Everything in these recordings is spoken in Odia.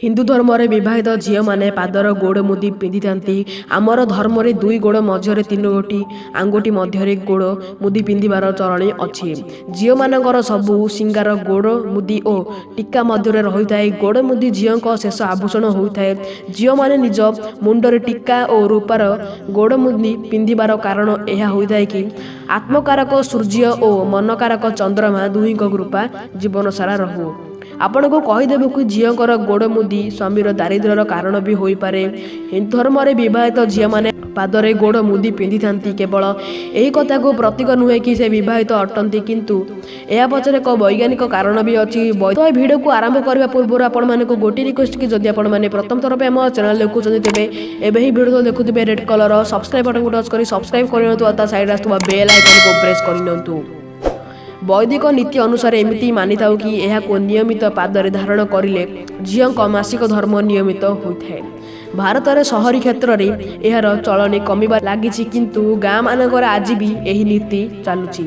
ହିନ୍ଦୁ ଧର୍ମରେ ବିବାହିତ ଝିଅମାନେ ପାଦର ଗୋଡ଼ ମୁଦି ପିନ୍ଧିଥାନ୍ତି। ଆମର ଧର୍ମରେ ଦୁଇ ଗୋଡ଼ ମଧ୍ୟରେ ତିନୋଟି ଆଙ୍ଗୁଠି ମଧ୍ୟରେ ଗୋଡ଼ ମୁଦି ପିନ୍ଧିବାର ଚଳଣି ଅଛି। ଝିଅମାନଙ୍କର ସବୁ ଶିଙ୍ଗାର ଗୋଡ଼ ମୁଦି ଓ ଟୀକା ମଧ୍ୟରେ ରହିଥାଏ। ଗୋଡ଼ ମୁଦି ଝିଅଙ୍କ ଶେଷ ଆଭୂଷଣ ହୋଇଥାଏ। ଝିଅମାନେ ନିଜ ମୁଣ୍ଡରେ ଟୀକା ଓ ରୂପାର ଗୋଡ଼ ମୁଦି ପିନ୍ଧିବାର କାରଣ ଏହା ହୋଇଥାଏ କି ଆତ୍ମକାରକ ସୂର୍ଯ୍ୟ ଓ ମନକାରକ ଚନ୍ଦ୍ରମା ଦୁହିଁଙ୍କ କୃପା ଜୀବନସାରା ରହୁ। ଆପଣଙ୍କୁ କହିଦେବୁ କି ଝିଅଙ୍କର ଗୋଡ଼ ମୁଦି ସ୍ୱାମୀର ଦାରିଦ୍ର୍ୟର କାରଣ ବି ହୋଇପାରେ। ହିନ୍ଦୁ ଧର୍ମରେ ବିବାହିତ ଝିଅମାନେ ପାଦରେ ଗୋଡ଼ ମୁଦି ପିନ୍ଧିଥାନ୍ତି। କେବଳ ଏହି କଥାକୁ ପ୍ରତୀକ ନୁହେଁ କି ସେ ବିବାହିତ ଅଟନ୍ତି, କିନ୍ତୁ ଏହା ପଛରେ ଏକ ବୈଜ୍ଞାନିକ କାରଣ ବି ଅଛି। ତ ଏ ଭିଡ଼ିଓକୁ ଆରମ୍ଭ କରିବା ପୂର୍ବରୁ ଆପଣମାନଙ୍କୁ ଗୋଟିଏ ରିକ୍ୱେଷ୍ଟ କି ଯଦି ଆପଣମାନେ ପ୍ରଥମ ଥର ପାଇଁ ଆମ ଚ୍ୟାନେଲ ଦେଖୁଛନ୍ତି, ତେବେ ଏବେ ହିଁ ଭିଡ଼ିଓ ଦେଖୁଥିବେ ରେଡ୍ କଲର ସବସ୍କ୍ରାଇବ୍ ବଟନକୁ ଟଚ୍ କରି ସବସ୍କ୍ରାଇବ୍ କରିନିଅନ୍ତୁ ଆଉ ତା ସାଇଡ଼୍ ଆସୁଥିବା ବେଲ୍ ଆଇକନ୍କୁ ପ୍ରେସ୍ କରିନିଅନ୍ତୁ। ବୈଦିକ ନୀତି ଅନୁସାରେ ଏମିତି ମାନିଥାଉ କି ଏହାକୁ ନିୟମିତ ପାଦରେ ଧାରଣ କରିଲେ ଝିଅଙ୍କ ମାସିକ ଧର୍ମ ନିୟମିତ ହୋଇଥାଏ। ଭାରତରେ ସହରୀ କ୍ଷେତ୍ରରେ ଏହାର ଚଳଣି କମିବା ଲାଗିଛି, କିନ୍ତୁ ଗାଁମାନଙ୍କରେ ଆଜି ବି ଏହି ନୀତି ଚାଲୁଛି।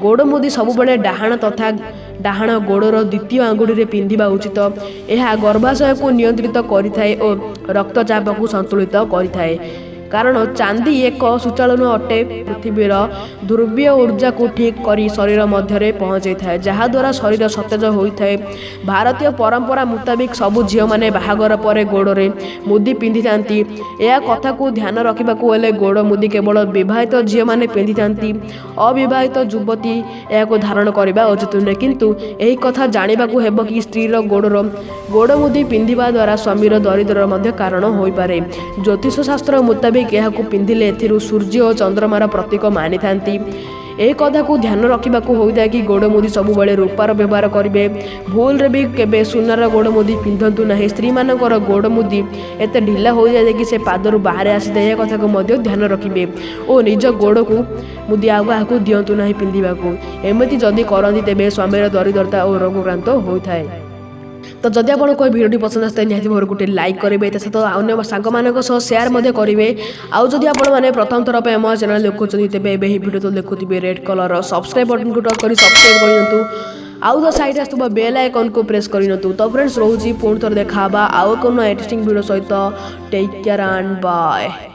ଗୋଡ଼ ମୁଦି ସବୁବେଳେ ଡାହାଣ ତଥା ଡାହାଣ ଗୋଡ଼ର ଦ୍ୱିତୀୟ ଆଙ୍ଗୁଠିରେ ପିନ୍ଧିବା ଉଚିତ। ଏହା ଗର୍ଭାଶୟକୁ ନିୟନ୍ତ୍ରିତ କରିଥାଏ ଓ ରକ୍ତଚାପକୁ ସନ୍ତୁଳିତ କରିଥାଏ, କାରଣ ଚାନ୍ଦି ଏକ ସୁଚାଳନ ଅଟେ। ପୃଥିବୀର ଧ୍ରୁବୀୟ ଉର୍ଜାକୁ ଠିକ୍ କରି ଶରୀର ମଧ୍ୟରେ ପହଞ୍ଚାଇଥାଏ, ଯାହାଦ୍ୱାରା ଶରୀର ସତେଜ ହୋଇଥାଏ। ଭାରତୀୟ ପରମ୍ପରା ମୁତାବିକ ସବୁ ଝିଅମାନେ ବାହାଘର ପରେ ଗୋଡ଼ରେ ମୁଦି ପିନ୍ଧିଥାନ୍ତି। ଏହା କଥାକୁ ଧ୍ୟାନ ରଖିବାକୁ ହେଲେ ଗୋଡ଼ ମୁଦି କେବଳ ବିବାହିତ ଝିଅମାନେ ପିନ୍ଧିଥାନ୍ତି, ଅବିବାହିତ ଯୁବତୀ ଏହାକୁ ଧାରଣ କରିବା ଉଚିତ ନୁହେଁ। କିନ୍ତୁ ଏହି କଥା ଜାଣିବାକୁ ହେବ କି ସ୍ତ୍ରୀର ଗୋଡ଼ର ଗୋଡ଼ ମୁଦି ପିନ୍ଧିବା ଦ୍ୱାରା ସ୍ୱାମୀର ଦରିଦ୍ରର ମଧ୍ୟ କାରଣ ହୋଇପାରେ। ଜ୍ୟୋତିଷ ଶାସ୍ତ୍ର ମୁତାବିକ ଏହାକୁ ପିନ୍ଧିଲେ ଏଥିରୁ ସୂର୍ଯ୍ୟ ଓ ଚନ୍ଦ୍ରମାର ପ୍ରତୀକ ମାନିଥାନ୍ତି। ଏହି କଥାକୁ ଧ୍ୟାନ ରଖିବାକୁ ହୋଇଥାଏ କି ଗୋଡ଼ ମୁଦି ସବୁବେଳେ ରୂପାର ବ୍ୟବହାର କରିବେ। ଭୁଲରେ ବି କେବେ ସୁନାର ଗୋଡ଼ ମୁଦି ପିନ୍ଧନ୍ତୁ ନାହିଁ। ସ୍ତ୍ରୀମାନଙ୍କର ଗୋଡ଼ ମୁଦି ଏତେ ଢିଲା ହୋଇଯାଏ କି ସେ ପାଦରୁ ବାହାରେ ଆସିଥାଏ। ଏହା କଥାକୁ ମଧ୍ୟ ଧ୍ୟାନ ରଖିବେ ଓ ନିଜ ଗୋଡ଼କୁ ମୁଦି ଆଉ କାହାକୁ ଦିଅନ୍ତୁ ନାହିଁ ପିନ୍ଧିବାକୁ। ଏମିତି ଯଦି କରନ୍ତି, ତେବେ ସ୍ୱାମୀର ଦରିଦ୍ରତା ଓ ରୋଗକ୍ରାନ୍ତ ହୋଇଥାଏ। ତ ଯଦି ଆପଣଙ୍କୁ ଏ ଭିଡ଼ିଓଟି ପସନ୍ଦ ଆସିଥାଏ, ନିହାତି ଭାବରେ ଗୋଟେ ଲାଇକ୍ କରିବେ, ତା ସହିତ ଅନ୍ୟ ସାଙ୍ଗମାନଙ୍କ ସହ ସେୟାର ମଧ୍ୟ କରିବେ। ଆଉ ଯଦି ଆପଣମାନେ ପ୍ରଥମ ଥର ପାଇଁ ଆମ ଚ୍ୟାନେଲ୍ ଦେଖୁଛନ୍ତି, ତେବେ ଏବେ ଏହି ଭିଡ଼ିଓ ତ ଦେଖୁଥିବେ ରେଡ୍ କଲର୍ ସବସ୍କ୍ରାଇବ୍ ବଟନ୍କୁ ଟଚ୍ କରି ସବସ୍କ୍ରାଇବ୍ କରିନିଅନ୍ତୁ ଆଉ ତା ସାଇଡ଼୍ ଆସୁଥିବା ବେଲ୍ ଆଇକନ୍କୁ ପ୍ରେସ୍ କରିନିଅନ୍ତୁ। ତ ଫ୍ରେଣ୍ଡସ୍, ରହୁଛି। ପୁଣି ଥରେ ଦେଖା ହେବା ଆଉ ଏକ ନୂଆ ଇଣ୍ଟରେଷ୍ଟିଂ ଭିଡ଼ିଓ ସହିତ। Take care and bye.